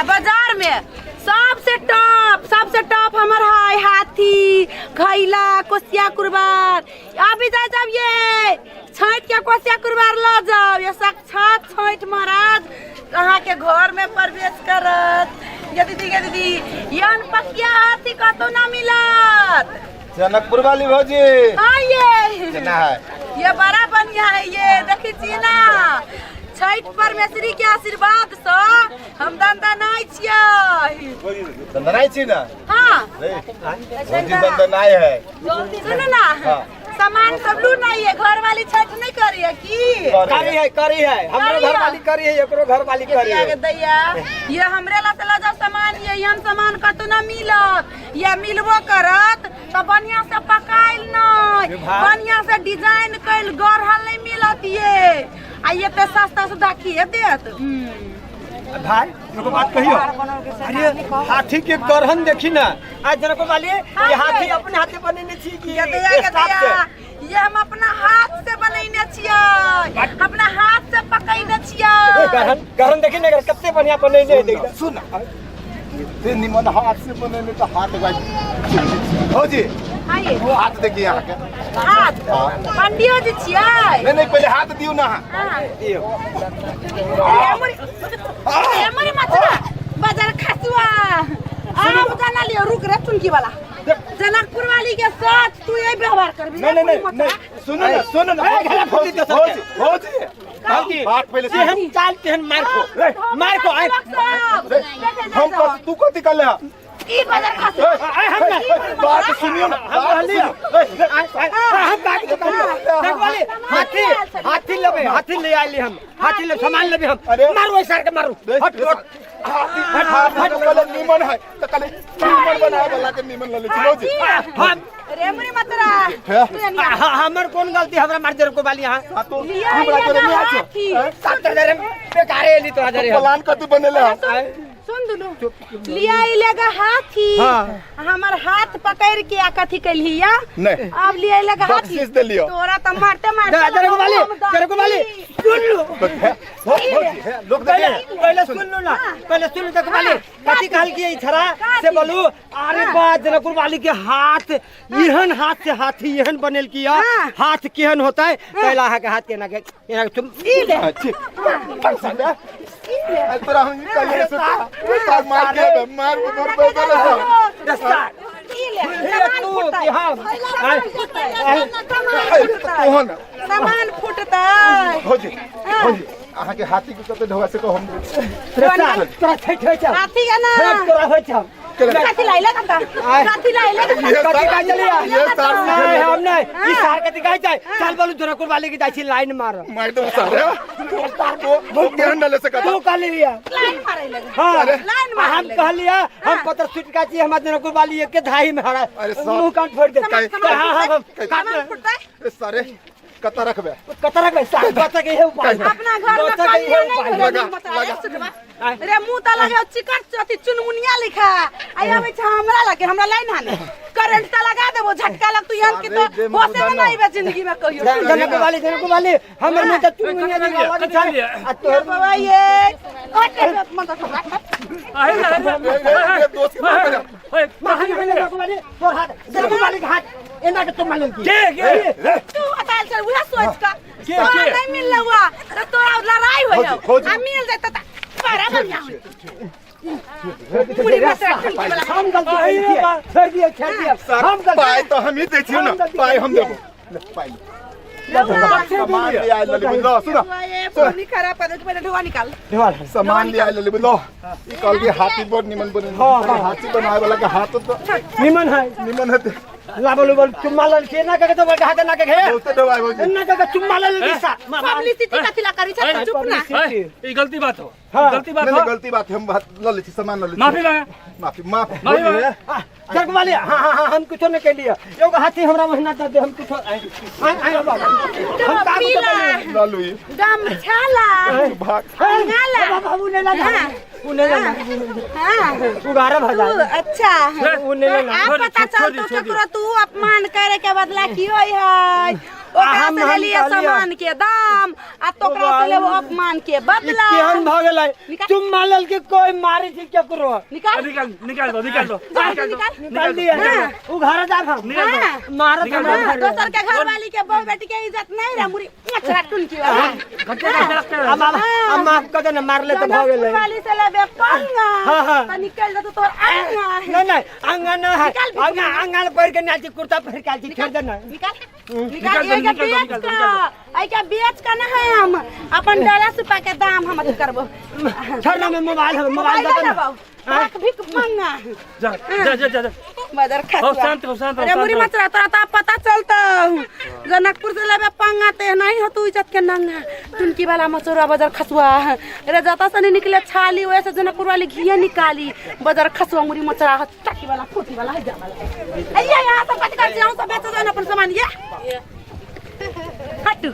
आ बाजार में सबसे टॉप हमर है हाथी घैला कोसिया कुरबार। अभी जा जाब ये छठ के कोसिया कुरबार ल जाओ, ये साक्षात छठ महाराज अहाँ के घर में प्रवेश करत। ये दीदी, ये दीदी, यन पकिया हाथी कतौ ना मिलत। जनकपुर वाली भौजी। हाँ ये केना है? ये बड़ा बढ़िया है। ये देखी छी ना, छठ परमेश्वरी के आशीर्वाद से हम दंदनाइ छियै। दंदनाइ छी ना? हाँ। रे, भौजी दंदनाइ है। सुनू ना, हाँ। सामान सब लू ना, ये घर वाली छठ नहीं करी है की? करी है, करी है, हमरो करी है। घर वाली करी है, एकरो घर वाली करी है। के दैया, ये हमरे ला चला जाओ सामान, ये हम सामान कतौ ना मिलत। ये मिलबो करत तो बढ़िया से पकाइल नहीं, बढ़िया से डिजाइन कैल गढ़ल नहीं मिलत ये। आ ये ते सस्ता सुधा किए देत। भाई एगो बात कहियो, अरे हाथी के गढ़न देखी ना आज जनकपुर वाली, ये हाथी अपने हाथे बनेने छी कि ये दैया, ये स्टाफ से? दैया, ये हम अपना हाथ से बनैने छियै, अपना हाथ से पकैने छियै। गढ़न, गढ़न देखी ना, कते बढ़िया बनेने है, देखी। सुन, ते निमन हाथ से बनेने तो हाथ बाज। भौजी, हाँ ये। हाथ देखिए यहाँ के। हाथ? हाँ। पंडियो जी छियै? नहीं नहीं, पहले हाथ दियो ना। हाँ। दियो। अरे मचरा बाजार खसुआ आब जाना लियो, रुक रे चुनकी वाला, जनकपुर वाली के साथ तू यही व्यवहार करबी? नहीं नहीं नहीं नहीं, सुनो ना, सुनो ना। ए, गला फूटी भौजी, दोसर के। भौजी, भौजी, बात पहले सुनो। तेहन चाल तेहन मार खो, मार खो, आए। हम कत तू कथी कर ले? ई बाजार खसुआ। आए हम ना। बात सुनियो ना, हम बात रहलियो। सुनियो। आए, आए, हम बात के कहलियो। देख वाली, हाथी, हाथी लेबे, हाथी ले आइली हम, हाथी ले सामान लेबे हम। अरे। मारू ऐसा के मारू। हट, हट। हाथी, हाथी तो कहले निमन है, तो कहले निमन बनाए वाला के निमन ले ले छी भौजी। हम रे मुरी मतरा हे? तू एनिया। हमर कोन गलती, हमरा मार दे को बाली यहाँ। हाँ तो लिया, हमरा लिया करे ना नहीं आछो। हाथी। 7 हजार में बेकारे एली तोरा जरे हम। प्लान कथी बनेले है? सुन दुनू, लिया इलेगा हाथी। हाँ। हमर हाथ पकड़ के आ कथी कैलिया? नहीं। अब लिया इलेगा हाथी। बख्शीश देलियो। तोरा तो मारते मारते जरा को बाली, हम जरा को बाली, सुन लो। हे, भौजी, हे, लोग पहले देखे। पहले सुन लो ना, पहले सुन लो। देखो बाली, कथी कहल की छरा कथी? से बोलू। अरे बा जनकपुर वाली के हाथ एहन हाथ से हाथी एहन बनेल किया। हाँ। हाथ केहन होता है पहला अहाँ के हाथ केना के एना के तुम ई ले। हाँ, ठीक। पैसा दे। आ, तोरा हम कल से तार मार के मार के घर पे करे दस्ता ई ले, हे सामान तू फुटतै। कि हम सामान फुटतै, सामान फुटतै। तोहन सामान फुटतै। भौजी, भौजी, अहाँ के हाथी के कते ढोआ से को हम तोरा तोरा छठ होइ छौ। हाथी के ना। छठ तोरा होइ छौ। कथी लाइले कता? कथी लाइले कता? ये कथी कहै छलियै? ये सार नहीं हम नहीं, ई हाँ। सार कथी कहै छै? चल बोलू, जनकपुर वाली के जाइ छी लाइन मार। मार दो सारे तो तो केहन डाले से कथा तू कहलियै। लाइन मारै लगे। हाँ। लाइन मारै हम लगे। कहलियै, हम पत्र छुटका छी, हमरा जनकपुर वाली एके धाही में हरा अरे सार। मुंह कान फोड़ दे। सामान- सामान हाँ, हाँ, हाँ, सामान फुटतै? ए सारे कता रखबे? कतऽ रखबै सार? बचऽ के इहे उपाय। अपना घर में बचऽ के कनिया इहे नहीं उपाय। भेलै, लगा, मत लगा। सुधवा। रे मुंह त लगे चिकट अथी चुनमुनिया लिखा आई आबै छै हमरा लगे, हमरा लाइन हाने करंट त लगा देबो, झटका लग तू यहाँ के तो अरे, होशे में नहीं बे जिंदगी में कहियो। जनकपुर वाली, जनकपुर वाली, हमर मुंह तऽ चुनमुनिया लिखा लगै छै आ तोहर बाबा ये ओटे मत रे रे दोस्त के बात कर। माहन भेलै जनकपुर वाली, तोहर हाथ जनकपुर वाली के हाथ एना के तुम मारल की के? तू बताइल चल उहे सोच का के, तोरा के? नहीं मिल हुआ तो तोरा लड़ाई हो खोजी, खोजी। आ मिल जाता त बड़ा बढ़िया होई। पूरी मत रख चुनकी वाला। हम गलती करै छियै, छोड़ि दियौ, छोड़ि दियौ, सर हम गलती पाई तो हम ही दै छियौ ना, हम गलती पाई हम करै देबो। ले, पाई ले। सामान ले आयल लेली बुझलो, सुन। ये पानी खराब कर दे, पहले ढोआ निकाल। सामान ले आयल लेली बुझलो। ई कहल कि हाथी बड़ निमन बने। हाँ, हाँ। हाथी बनाए वाला के हाथ तो निमन है। निमन हेतै। लाबल उबल चुम्मा लेल के ना के तो बड़का हाथ ना के घे बहुते दवाई भौजी। ना के चुम्मा लेल के सा पब्लिसिटी कथी ला करी छै? चुप ना। ई गलती बात हो। हाँ। गलती बात नहीं हो। नहीं, गलती बात है, हम बात ल लै छी, सामान ल लै छी। माफी मांगे। माफी, माफ। माफी मांगे। जग वाले, हाँ हाँ हाँ, हम कुछो नहीं कैलिए, एगो हाथी हमरा महीना दे दे, हम कुछो आइ आइ आइ बाबा, हम का कुछो पीला। कैलिए? ल लुई। गमछाला। भाग। गाला। बाबा, उ नहीं लगा, उ नहीं लगा। हाँ। उगारा भजा। तू अच्छा। उ नहीं लगा। आप पता चल छोड़ तो दी, छोड़ दी। केकरो तू अपमान करे के बदला की होई है? ओकरा हम से हम लेलिए कहलियै। सामान के दाम आ तोकरा से लेबो अपमान के ई बदला। केहन भऽ गेलै? निकाल। तुम मारल के कोई मारे छी केकरो? निकाल। निकाल, निकाल दो, निकाल दो, जा, निकाल दो। निकाल। निकाल दिए। हाँ। उ घर जाब हम। निकाल दो। हाँ। मारत निकाल हमरा दो। हाँ, घर। दोसर के घर वाली के बहू बेटी के इज्जत नहीं रे मुरी मछरा टुनकी वाला। घंटे का रखते हैं। अब अब अब माफ कर दे ना, मारले तो भऽ गेलै। जनकपुर वाली से लेबे पंगा हाँ, हाँ। त निकल जतो तोर अंगा। नहीं नहीं, अंगा न है। निकाल भी। अंगा अंगा पहिर के नाची, कुर्ता पहिर के आयल छी, छोड़ दे ना। निकाल, निकाल। निकाल दो, एके निकाल दो, बेच निकाल दो, का, एके बेच का ना हम अपन डाला सुपा के दाम हम अथी करबो। छोड़ ना, मोबाइल है, मोबाइल मोबाइल दे ना। लेबो, राख भीख मंगा। जा जा जा जा जा। बदर खसुआ। हो, शांत हो, शांत हो, अरे शांत मुरी हो। मचरा, तोरा त पता चलता जनकपुर से लेबे पंगा ते नहीं हो तू इज्जत के नंगा टुनकी वाला मचोरा बजर खसुआ। अरे जता से नहीं निकले छाली वैसे जनकपुर वाली घिया निकाली बजर खसुआ मुरी मचरा टाकी वाला फूटी वाला है जा वाला। अइया यहाँ सब कथी कर छी? अहूँ सब बेचो जान अपन सामान। ये हटू।